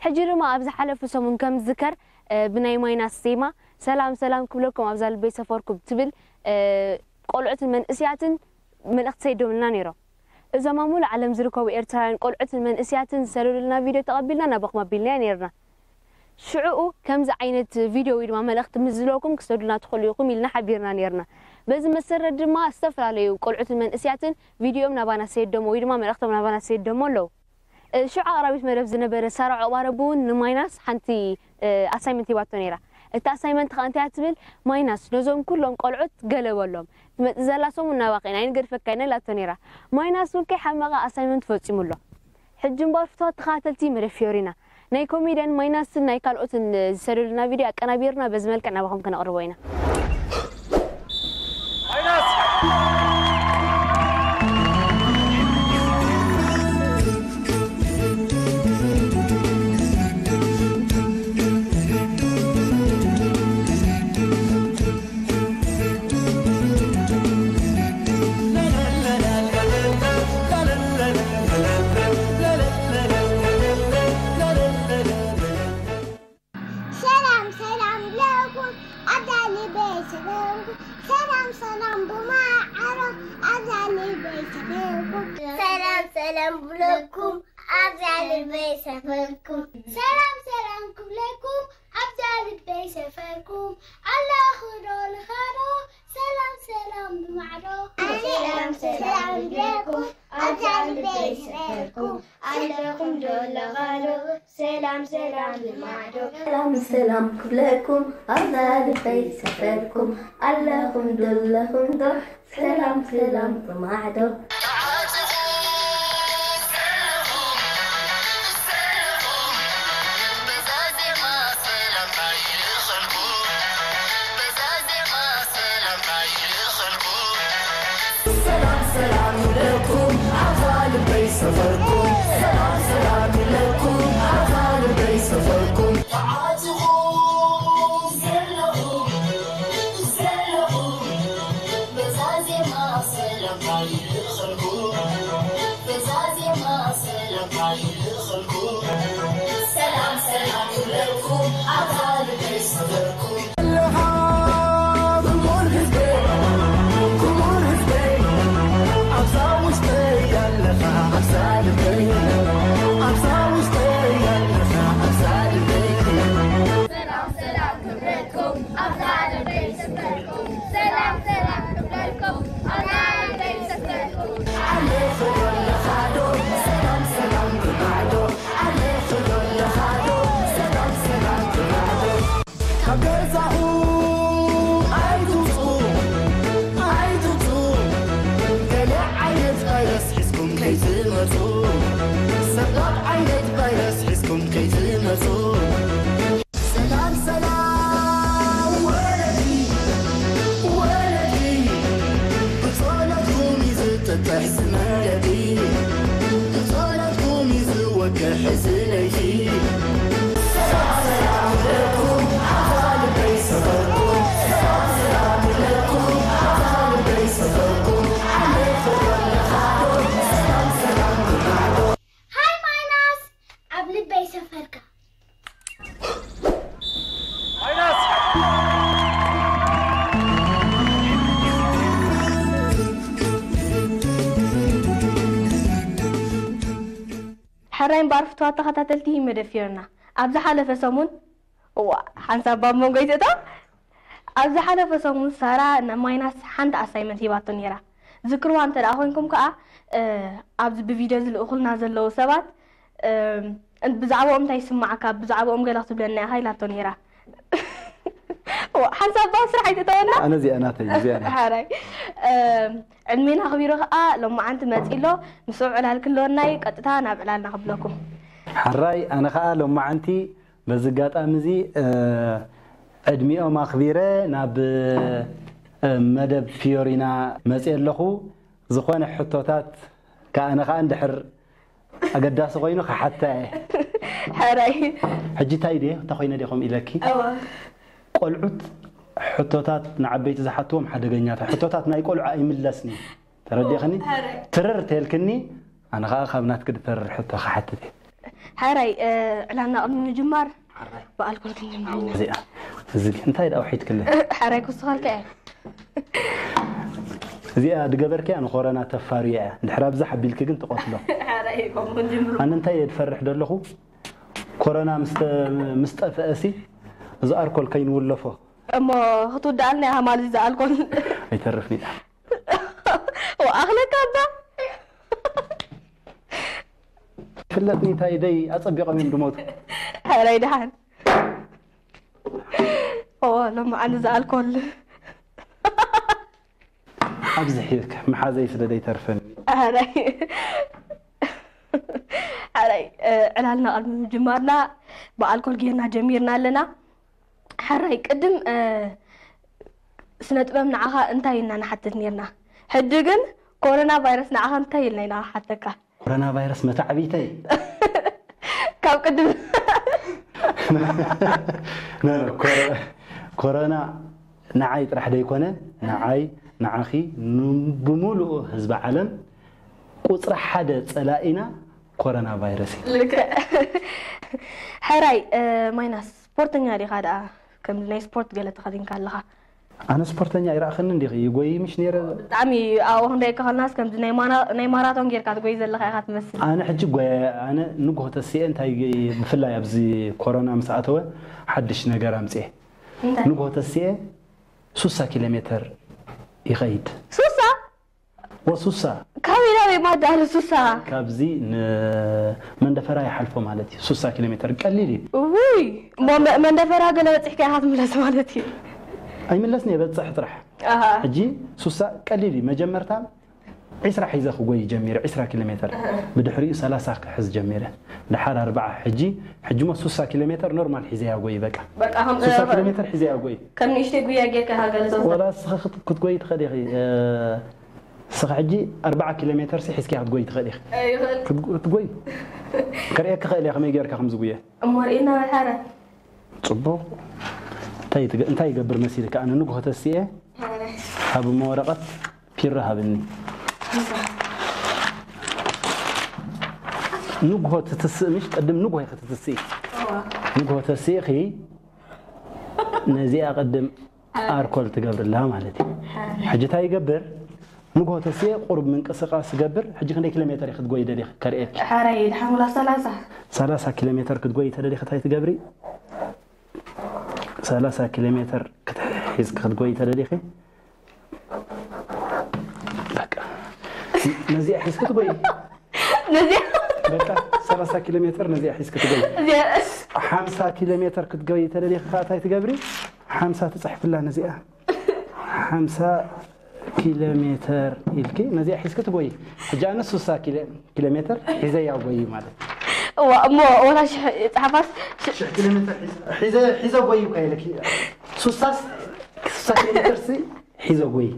ሕጂ ድማ ኣብ ዝሓለፈ ሰሙን ከም ዝዝከር፣ እ፣ ብናይ ማይናስ ዜማ ሰላም ሰላም ክብለኩም ኣብዛ ልበይ ሰፈርኩም ትብል፣ እ፣ ቆልዑትን መንእስያትን መልእኽቲ ሰዲዶምልና ነይሮም። እዞም ኣብ ሙሉእ ዓለም ዝርከቡ ኤርትራውያን ቆልዑትን መንእስያትን ዝሰደዱልና ቪድዮ ተቐቢልና ናባኹም ኣቢልናዮ ነይርና። ሽዑኡ ከምዚ ዓይነት ቪድዮ ወይ ድማ መልእኽቲ ምስ ዝህልወኩም ክሰዱልና ትኽእሉ ኢኹም ኢልና ሓቢርና ነይርና። በዚ መሰረት ድማ ዝተፈላለዩ ቆልዑትን መንእስያትን ቪድዮም ናባና ሰዲዶሞ ወይ ድማ መልእኽቶም ናባና ሰዲዶሞ ኣለዉ። እ፣ ሽዑ ኣቕራቢት መደብ ዝነበረ ሳራ ዑቕባረቡ እውን ንማይናስ ሓንቲ፣ እ፣ ኣሳይመንት ሂባቶ ነይራ። እታ ኣሳይመንት ከኣ እንታይ እያ ትብል? ማይናስ ነዞም ኩሎም ቆልዑት ገለ በሎም። ትመጽእ ዘላ ሰሙን ናባኻ ኢና፣ ኣይንገድፈካን ኢና ኢላቶ ነይራ። ማይናስ እውን ከይሓመቐ ኣሳይመንት ፈጺሙ ኣሎ። ሕጂ እምበኣር ፍትዋት ተኸታተልቲ መደብ ፊዮሪና፣ ናይ ኮሜድያን ማይናስን ናይ ካልኦትን ዝሰደዱልና ቪድዮ ኣቀናቢርና በዚ መልክዕ ናባኹም ከነቕርቦ ኢና። ሰላም ሰላም ለኩም ኣብዛ ልበይ ሰፈርኩም። ሰላም ሰላም ብማዕሮ ኣብዛ ልበይ ሰፈርኩም። ሰላም ሰላም ብለኩም ኣብዛ ልበይ ሰፈርኩም። ሰላም ሰላም ክብለኩም ኣብዛ ልበይ ሰፈርኩም። ኣለኹ ዶ ልኻዶ ሰላም ሰላም ብማዕዶ። ሰላም ሰላም ይብለኩም ኣብዛ ልበይ ሰፈርኩም። ኣለኹም ዶ ለኻዶ ሰላም ሰላም ብማዕዶ። ሰላም ሰላም ክብለኩም ኣብዛ ልበይ ሰፈርኩም። ኣለኹም ዶ ኣለኹም ዶ ሰላም ሰላም ብማዕዶ። ሰላም ሰላም ይብለኩም ኣብዛ ልበይ ሰፈርኩም። ሰላም ሰላም ይብለኩም ኣብዛ ልበይ ሰፈርኩም። ተዓጽኹ ዘለኹም ዘለኹም በዛ ዜማ ሰላምታ ይልእኸልኩም። በዛ ዜማ ሰላምታ ይልእኸልኩም። ሰላም ሰላም ይብለኩም ኣብዛ ልበይ ሰፈርኩም። ካብ ገዛኹም ኣይትውጹ ኣይትውጹ። ገለ ዓይነት ቫይረስ ሒዝኩም ከይትመጹ። ሰባብ ዓይነት ቫይረስ ሒዝኩም ከይትመጹ። ሰላም ሰላም ወለዲ ወለዲ። ብጸሎትኩም እዩ ዝጥጥሕ ዝመለዲ። ብጸሎትኩም እዩ ዝወግሕ እዚ ለይቲ። ሃይ ማይናስ ኣብ ልበይ ሰፈርካ። ሕራይ እምበኣር ፍትዋት ተኸታተልቲ መደብ ፊዮርና፣ ኣብ ዝሓለፈ ሰሙን፣ እዋ፣ ሓንሳብ ኣብ መንጎ ይትእቶ። ኣብ ዝሓለፈ ሰሙን ሳራ ንማይናስ ሓንቲ ኣሳይመንት ሂባቶ ነይራ። ዝክርዋ እንተ ደኣ ኮይንኩም ከኣ፣ እ፣ ኣብዚ ብቪድዮ ዝልእኹልና ዘለዉ ሰባት፣ እ፣ ብዛዕባኦም እንታይ ይስማዓካ፣ ብዛዕባኦም ገለ ክትብለና ኢኻ ኢላቶ ነይራ። እዋ፣ ሓንሳብ እባ ስራሕ ኣይትእተወና። ኣነ እዚኣ ናተይ፣ እዚኣ ናተይ። ሓራይ። እ፣ ዕድሜና ኣኽቢሩ ከኣ ሎማዓንቲ መጺኡ ኣሎ። ምስኡ ዕላል ክህልወና እዩ። ቀጥታ ናብ ዕላልና ክብለኩም። ሓራይ፣ ኣነ ከኣ ሎማዓንቲ በዚ ኣጋጣሚ እዚ፣ እ፣ ዕድሚኦም ኣኽቢረ ናብ፣ እ፣ መደብ ፊዮሪና መጺኤ ኣለኹ። ዝኾነ ሕቶታት ከኣ ኣነ ከኣ እንድሕር ኣገዳሲ ኮይኑ ክሓታ እየ። ሕራይ። ሕጂ እንታይ ድየ፣ እንታይ ኮይነ ድየ ከምኡ ኢለኪ? እዋ። ቆልዑት ሕቶታት ንዓበይቲ ዝሓትዎም ሓደገኛታት። ሕቶታት ናይ ቆልዑ ኣይምለስን እዩ። ተረዲእኽኒ? ሕራይ። ትርር ተልክኒ፣ ኣነ ከኣ ካብ ናትኪ ድተርር ሕቶ ክሓትት እየ። ሓራይ ዕላልና ቅድሚ ምጅማር ብኣልኮል ክንጀምር ኢና። እዚኣ እዚ እንታይ ደኣ ውሒድክለ? ሓራይ ክስኸልካ እየ። እዚኣ ድገበርክያ ንኮረና ተፋርያ እያ። ድሕር ኣብዛ ሓቢልኪ ግን ትቐትሎ። ሓራይ ከምኡ ክንጅምር ኣነ እንታይ እየ ድፈርሕ ደለኹ? ኮረና ምስ ተ- ምስ ጠፍአ ሲ እዚ ኣርኮል ከይንውለፎ እሞ ክትውድኣልና ኢኻ ማለት እዚ ኣልኮል። ኣይተርፍን እያ። ኣኽለካ እባ። ፍለጥኒ እንታይ ደይ ኣጸቢቖም እዮም ድሞቱ። ሓራይ ደሓን። ኦ ሎማዓንቲ እዚ ኣልኮል። ኣብዚ ሒዝካ መሓዘይ ስለ ዘይተርፈኒ። ሓራይ ሓራይ ዕላልና ቅድሚ ምጅማርና ብኣልኮል ጌርና ጀሚርና ኣለና። ሓራይ ቅድም ስነ ጥበብ ንዓኻ እንታይ ኢልና ንሓትት ኔርና? ሕጂ ግን ኮሮና ቫይረስ ንዓኻ እንታይ ኢልና ኢና ሓተካ? ኮሮና ቫይረስ መታዕቢተይ ካብ ቅድም ኮሮና ንዓይ ጥራሕ ደይኮነ ንዓይ ንዓኺ ብሙሉኡ ህዝቢ ዓለም ቁፅሪ ሓደ ፀላኢና ኮሮና ቫይረስ እዩ። ልክዕ። ሕራይ ማይናስ ስፖርተኛ ዲኻ ደኣ? ከም ናይ ስፖርት ገለ ተኸዲንካ ኣለኻ። ኣነ ስፖርተኛ ይረእኽኒ እንዲኺ ይጎይ ምሽ ነይረ። ብጣዕሚ ኣብኡ ክንደይ ከኸልናስ ከምዚ ናይ ማራ- ናይ ማራቶን ጌርካ ትጎይ ዘለኻ ኢኻ ትመስል። ኣነ ሕጂ ጎየ ኣነ ንግሆ ተስኤ እንታይ ብፍላይ ኣብዚ ኮሮና ምስ ኣተወ ሓድሽ ነገር ኣምፅኤ። እንታይ? ንግሆ ተስኤ ሱሳ ኪሎ ሜትር ይኸይድ። ሱሳ ወሱሳ ካበይ ናበይ ማዳ ኣለ ሱሳ? ካብዚ ንመንደፈራ ይሓልፎ ማለት እዩ። ሱሳ ኪሎ ሜትር ቀሊል እዩ። ውይ እሞ መ- መንደፈራ ገለ በፂሕካ ኢኻ ትምለስ ማለት እዩ። ኣይምለስን እየ በፅሕ ጥራሕ። ኣሃ። ሕጂ ሱሳ ቀሊል እዩ። መጀመርታ ዒስራ ሒዘ ክጎይ ጀሚረ፣ ዒስራ ኪሎ ሜትር። ብድሕሪኡ ሰላሳ ክሕዝ ጀሚረ። ድሓር ኣርባዓ። ሕጂ ሕጂ ሞ ሱሳ ኪሎ ሜትር ኖርማል ሒዘያ ጎይ በቃ። በቃ ከም ሱሳ ኪሎ ሜትር ሒዘያ ጎይ። ከም ንእሽተይ ጉያ ጌርካ ኢኻ ገለ ዘውፅእ። ወላ ስኻ ክት- ክትጎይ ትኸዲ ኢኺ። እ፣ ስኻ ሕጂ ኣርባዓ ኪሎ ሜትር ሲ ሒዝኪ ክትጎይ ትኸዲ ኢኺ። ይኽእል። ክትጎ- ክትጎይ ከርእየኪ ክእል እየ ከመይ ጌርካ ከም ዝጉየ። እሞ ርኢና ሓረ ጽቡቕ። እንታይ ትገ- እንታይ ይገብር መሲልካ? ኣነ ንግሆ ተስኤ ሃብሞ ወረቐት ፒሮ ሃብኒ። ንግሆ ትትስእ ምሽ ቅድም ንግሆ ክትትስኢ ንግሆ ተስኢኺ ነዚኣ ቅድም ኣርኮል ትገብርላ ማለት እዩ። ሕጂ እንታይ ይገብር? ንግሆ ተስኤ ቁሩብ ምንቅስቃስ ገብር። ሕጂ ክንደይ ኪሎ ሜትር ክትጎይ ደሊኺ ከርእየኪ። ሓራይ ድሓን ወላ ሰላሳ ሰላሳ ኪሎ ሜትር ክትጎይ ተደሊኺ እንታይ ትገብሪ? ሰላሳ ኪሎ ሜትር ክትሕዝ ክትጎይ ተደሊኺ በቃ ነዚኣ ሒዝኪ ትጎይ። ነዚኣ በቃ ሰላሳ ኪሎ ሜትር ነዚኣ ሒዝኪ ትጎይ። እዚኣ ሓምሳ ኪሎ ሜትር ክትጎይ ተደሊኺ ከዓ እንታይ ትገብሪ? ሓምሳ ትፅሕፍላ ነዚኣ ሓምሳ ኪሎ ሜትር ኢልኪ ነዚኣ ሒዝኪ ትጎይ። ሕጂ ኣነ ሱሳ ኪሎ ኪሎ ሜትር ሒዘያ ጎይ ማለት እዋ እሞ ወላ ሽሕ ፃሓፋስ ሽ- ሽሕ ኪሎ ሜትር ሒዘ- ሒዘ ሒዘ ጎይ እኳ ኢለኪ ሱሳስ ሱሳ ኪሎ ሜትር ሲ ሒዘ ጎይ